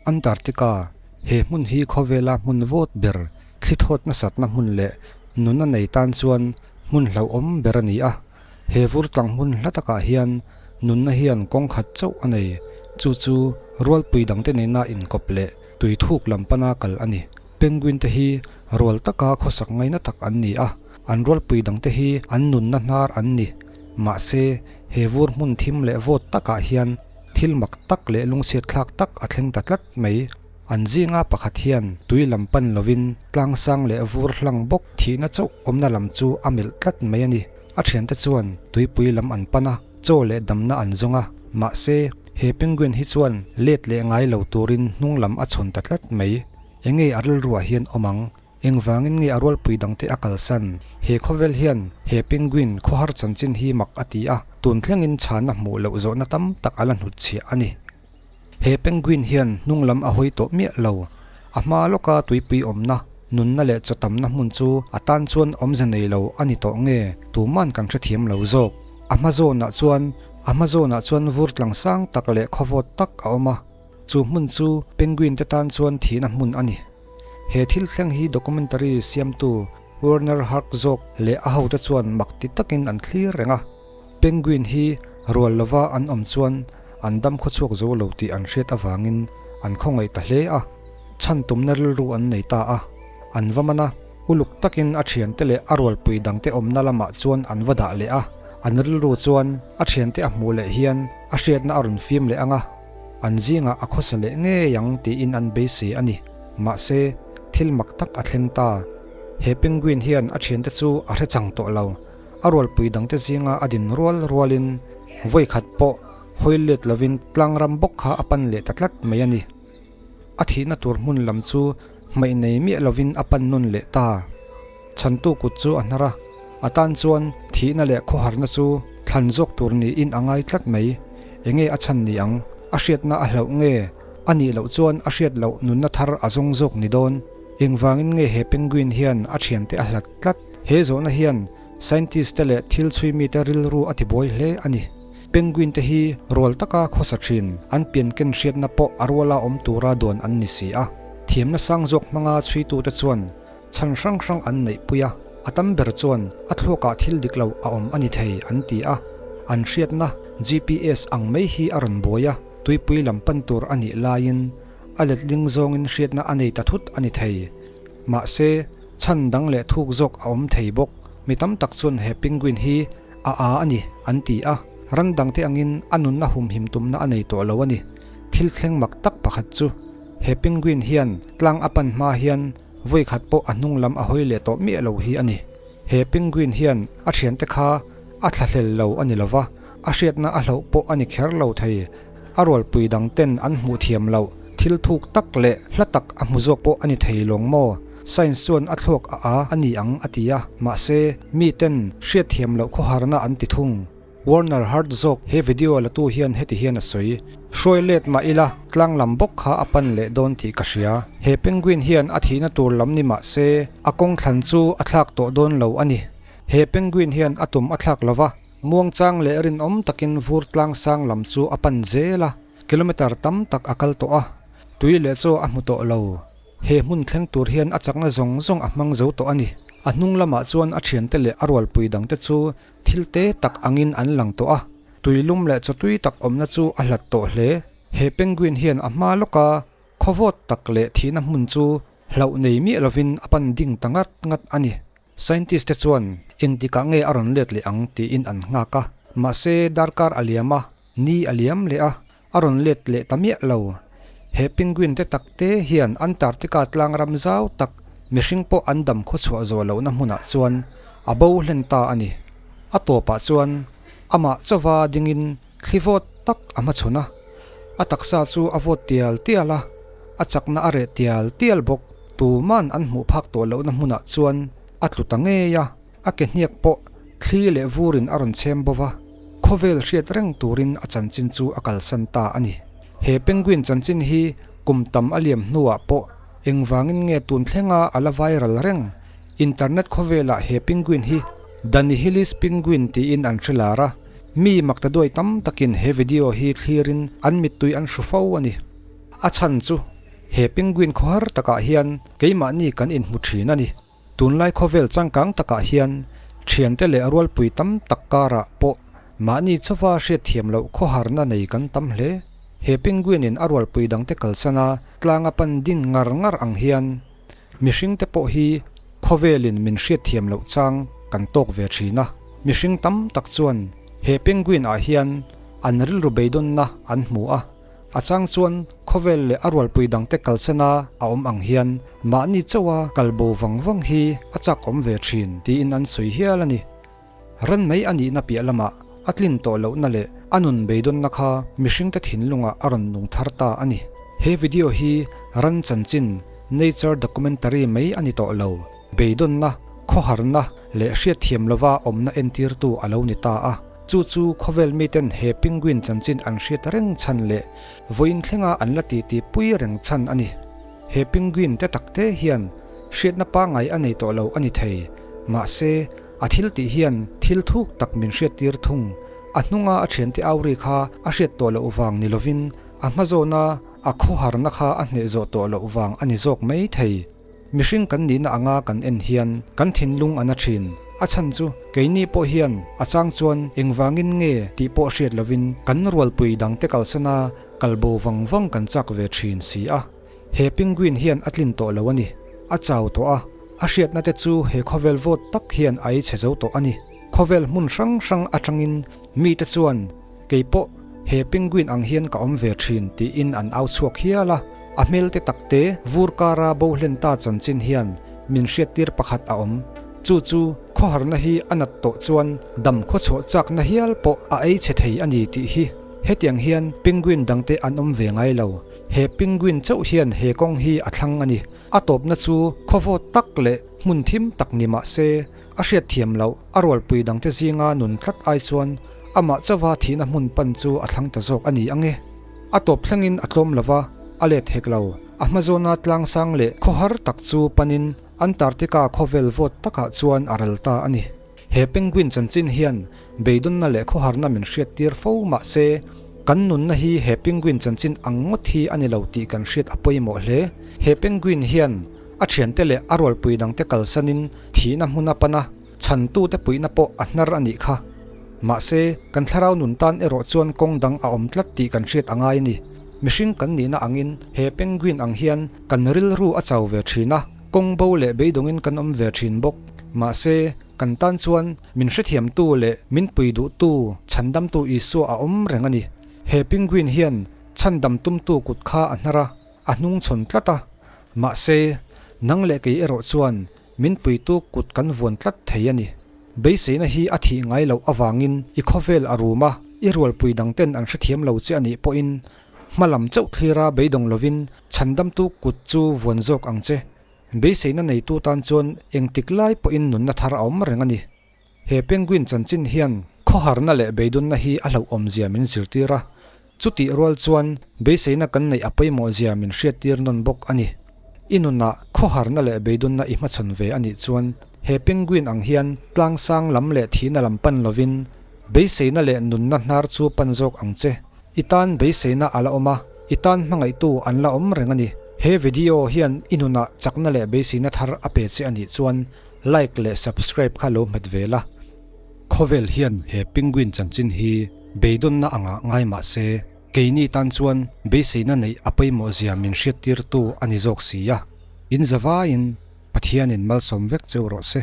Antarctica, He hmun hi khawvela hmun vawt ber, thli thawt nasatna hmun leh nuna nei tan chuan hmun hlauhawm ber a ni a. He vur tlang hmun hla takah hian nunna hian kawng khat chauh a nei, chu chu rualpui dangte nena inkawp leh tui thuk lam pana kal a ni. Penguin te hi rual taka khawsak ngaina tak an ni a, an rualpui dangte hi an nunna hnar an ni. Mahse, he vur hmun thim leh vawt takah hian thil mak tak leh lungchhiat thlak tak a thleng ta tlat mai. An zinga pakhat hian tui lam pan lovin tlang sang leh vur hlang bawk thihna chauh awmna lam chu a melh tlat mai a ni. A thiante chuan tuipui lam an pan a, chaw leh damna an zawng a, mahse, he penguin hi chuan let leh ngai lo turin hnung lam a chhawn ta tlat mai. Enge a rilruah hian awm ang? Engvangin nge a rualpui dangte a kalsan? He khawvel hian he penguin khawhar chanchin hi mak a ti a, tun thlengin chhana hmuh loh zawhna tam tak a la hnutchhiah a ni. He penguin hian hnung lam a hawi tawh miah lo. A hma lawka tuipui awmna, nunna leh chaw tamna hmun chu a tan chuan awmze nei lo a ni tawh nge tuman kan hrethiam lo zawk. A hma zawnah chuan a hma zawnah chuan vur tlang sang tak leh khawvawt tak a awm a, chu hmun chu penguin te tan chuan thihna hmun a ni. He thil thleng hi documentary siamtu Werner Herzog leh a hote chuan mak ti takin an thlir reng a. Penguin hi rual lova an awm chuan an dam khawchhuak zo lo tih an hriat avangin an khawngaih ta hle a, chhan tumna rilru an nei ta a. An va man a, uluk takin a thiante leh a rualpui dangte awmna lamah chuan an va dah leh a. An rilru chuan a thiante a hmuh leh hian a hriatna a rawn fim leh ang a, an zingah a khawsa leh ngei ang tiin an beisei a ni. Mahse, thil mak tak a thleng ta. He penguin hian a thiante chu a hre chang tawh lo. A rualpui dangte zinga a din rual rualin vawi khat pawh hawi let lovin tlangram bawk kha a pan leh ta tlat mai a ni. A thihna tur hmun lam chu hmaih nei miah lovin a pan nawn leh ta. Chhantu kut chu a hnar a, a tan chuan thihna leh khawharna chu thlan zawk tur niin a ngai tlat mai. Enge a chhan ni ang? A hriatna a hlauh nge? A nih loh chuan a hriat loh nunna thar a zawng zawk ni dawn? Engvangin nge he penguin hian a thiante a hlat tlat? He zawhna hian scientist te leh thil chhui mite rilru a tibuai hle a ni. Penguin te hi rual taka khawsa thin, an pianken hriatna pawh a ruala awm tura duan an ni si a. Thiamna sang zawk hmanga chhuitute chuan chhan hrang hrang an neihpui a, a tam ber chuan a thluakah thil dik lo a awm a ni thei an ti a. An hriatna GPS ang mai hi a rawn buai a, tuipui lam pan tur a nih laiin a letling zawngin hriatna a nei ta thut a ni thei. Mahse, chhan dang leh thuk zawk a awm thei bawk. Mi tam tak chuan he penguin hi a â a ni, an ti a. Ran dangte angin a nunna humhim tumna a nei tawh lo a ni. Thil thleng mak tak pakhat chu, he penguin hian tlang a pan hma hian vawi khat pawh a hnung lam a hawi leh tawh miah lo hi a ni. He penguin hian a thiante kha a thlahlel lo a ni lo va, a hriatna a hloh pawh a ni kher lo thei. A rualpui dang ten an hmuh thiam loh thil thuk tak leh hla tak a hmu zawk pawh a ni thei lawng maw? Science chuan a thluak a a a ni ang a ti a, mahse mi ten hriat thiam loh khawharna an ti thung. Werner Herzog he video latu hian heti hian a sawi, Hruai let mah ila tlang lam bawk kha a pan leh dawn tih ka hria. He penguin hian a thihna tur lam ni mah se a kawng thlan chu a thlak tawh dawn lo a ni. He penguin hian a tum a thlak lova. Muangchang leh rinawm takin vur tlang sang lam chu a pan zel a, kilometre tam tak a kal tawh a, tui leh chaw a hmu tawh lo. He hmun thleng tur hian a chakna zawng zawng a hmang zo tawh a ni. A hnung lamah chuan a thiante leh a rualpui dangte chu thil te tak angin an lang tawh a, tui lum leh chaw tui tak awmna chu a hlat tawh hle. He penguin hian a hma lawka khawvawt tak leh thihna hmun chu hlauh nei miah lovin a pan ding ta ngat ngat a ni. Scientist te chuan engtikah nge a rawn let leh ang tiin an nghak a, mahse darkar a liam a, ni a liam leh a, a rawn let leh ta miah lo. He penguin te tak te hian Antarctica tlang ram zau tak mihring pawh an dam khawchhuah zawh lohna hmunah chuan a bo hlen ta a ni. A tawpah chuan amah chauva dingin thli vawt tak a hmachhawn a, a taksa chu a vawt tial tial a, a chakna a reh tial tial bawk. Tuman an hmuh phak tawh lohna hmunah chuan a tlu ta ngei a, a ke hniak pawh thli leh vurin a rawn chhem bo va, khawvel hriat reng turin a chanchin chu a kalsan ta a ni. He penguin chanchin hi kum tam a liam hnuah pawh engvangin nge tun thlenga a la viral reng? Internet khawvelah he penguin hi The Nihilist Penguin tiin an hre lar a, mi maktaduai tam takin he video hi thlirin an mittui an hru fo a ni. A chhan chu. He penguin khawhar takah hian keimahni kan inhmu thin a ni. Tunlai khawvel changkang takah hian thiante leh rualpui tam tak karah pawh mahni chauva hriatthiam loh khawharna nei kan tam hle. He penguin in a rualpui dangte kalsana tlanga pan din ngar ngar ang hian mihringte pawh hi khawvelin min hriatthiam loh chang kan tawk ve thin a. Mihring tam tak chuan he penguin ah hian an rilru beidawnna an hmu a. A chang chuan khawvel leh a rualpui dangte kalsana a awm ang hian mahni chauha kal bo vang vang hi a chak awm ve thin tiin an sawi hial a ni. Ran mai a nihna piah lamah a tlin tawh lohna leh a nun beidawnna kha mihringte thinlungah a rawn nung thar ta a ni. He video hi ran chanchin, nature documentary, mai a ni tawh lo. Beidawnna, khawharna leh hriatthiam lova awmna entirtu a lo ni ta a. Chu chu khawvel miten he penguin chanchin an hriat reng chhan leh vawiin thlenga an la titi pui reng chhan a ni. He penguin te takte hian hriatna pangngai a nei tawh lo a ni thei. Mahse, a thil tih hian thil thuk tak min hriattir thung. A hnunga a thiante auri kha a hriat tawh loh vang ni lovin a hmazawna a khawharna kha a hneh zawh tawh loh vang a ni zawk mai thei. Mihring kan nihna anga kan en hian kan thinlung a na thin. A chhan chu keini pawh hian a chang chuan engvangin nge tih pawh hriat lovin kan rualpui dangte kalsana kal bo vang vang kan chak ve thin si a. He penguin hian a tlin tawh lo a ni. A chau tawh a, a hriatna te chu he khawvel vawt tak hian a ei chhe zo tawh a ni. Khawvel hmun hrang hrang atangin mite chuan Kei pawh he penguin ang hian ka awm ve thin tiin an au chhuak hial a, a hmel te tak te vur kara bo hlen ta chanchin hian min hriattir pakhat a awm. Chu chu khawharna hi a nat tawh chuan dam khawchhuah chakna hial pawh a ei chhe thei a ni tih hi. Hetiang hian penguin dangte an awm ve ngai lo. He penguin chauh hian he kawng hi a thlang a ni. A tawpna chu khawvawt tak leh hmun thim tak ni mah se A hriatthiam loh, a rualpui dangte zinga nun tlat ai chuan amah chauha thihna hmun pan chu a thlang ta zawk a ni ang e. A tawp thlengin a tlawm lo va, a let hek lo. A hmazawna tlangsang leh khawhar tak chu panin Antarctica khawvel vawt takah chuan a ral ta a ni. He penguin chanchin hian beidawnna leh khawharna min hriattir fo mah se, kan nunna hi he penguin chanchin ang ngawt hi a ni lo tih kan hriat a pawimawh hle. He penguin hian A thiante leh a rualpui dangte kalsanin thihna hmun a pan a, chhantute puihna pawh a hnar a nih kha. Mahse, kan thlarau nun tan erawh chuan kawng dang a awm tlat tih kan hriat a ngai a ni. Mihring kan nihna angin he penguin ang hian kan rilru a chau ve thin a, kawng bo leh beidawngin kan awm ve thin bawk. Mahse, kan tan chuan min hrethiamtu leh min pui duhtu chhandamtu Isua a awm reng a ni. He penguin hian chhandam tumtu kut kha a hnar a, a hnungchhawn tlat a. Mahse, nang leh kei erawh chuan min puitu kut kan vuan tlat thei a ni. Beiseina hi a thih ngai loh avangin i khawvel a rum a, i rualpui dangten an hrethiam lo che a nih pawhin hma lam chauh thlira beidawng lovin chhandamtu kut chu vuan zawk ang che. Beiseina neitu tan chuan engtik lai pawhin nunna thar a awm reng a ni. He penguin chanchin hian khawharna leh beidawnna hi a hlauhawmzia min zirtir a, chutih rual chuan beiseina kan neih a pawimawhzia min hriattir nawn bawk a ni. I nunah khawharna leh beidawnna i hmachhawn ve a nih chuan he penguin ang hian tlangsang lam leh thihna lam pan lovin beiseina leh nunna hnar chu pan zawk ang che. I tan beiseina a la awm a, i tan hmangaihtu an la awm reng a ni. He video hian i nunah chakna leh beiseina thar a pe che a nih chuan Like leh subscribe kha lo hmet ve la. Khawvel hian he penguin chanchin hi beidawnna anga ngai mah se, keini tan chuan beiseina neih a pawimawh zia min hriattirtu a ni zawk si a. In zavaiin Pathianin malsawm vek cheu rawh se.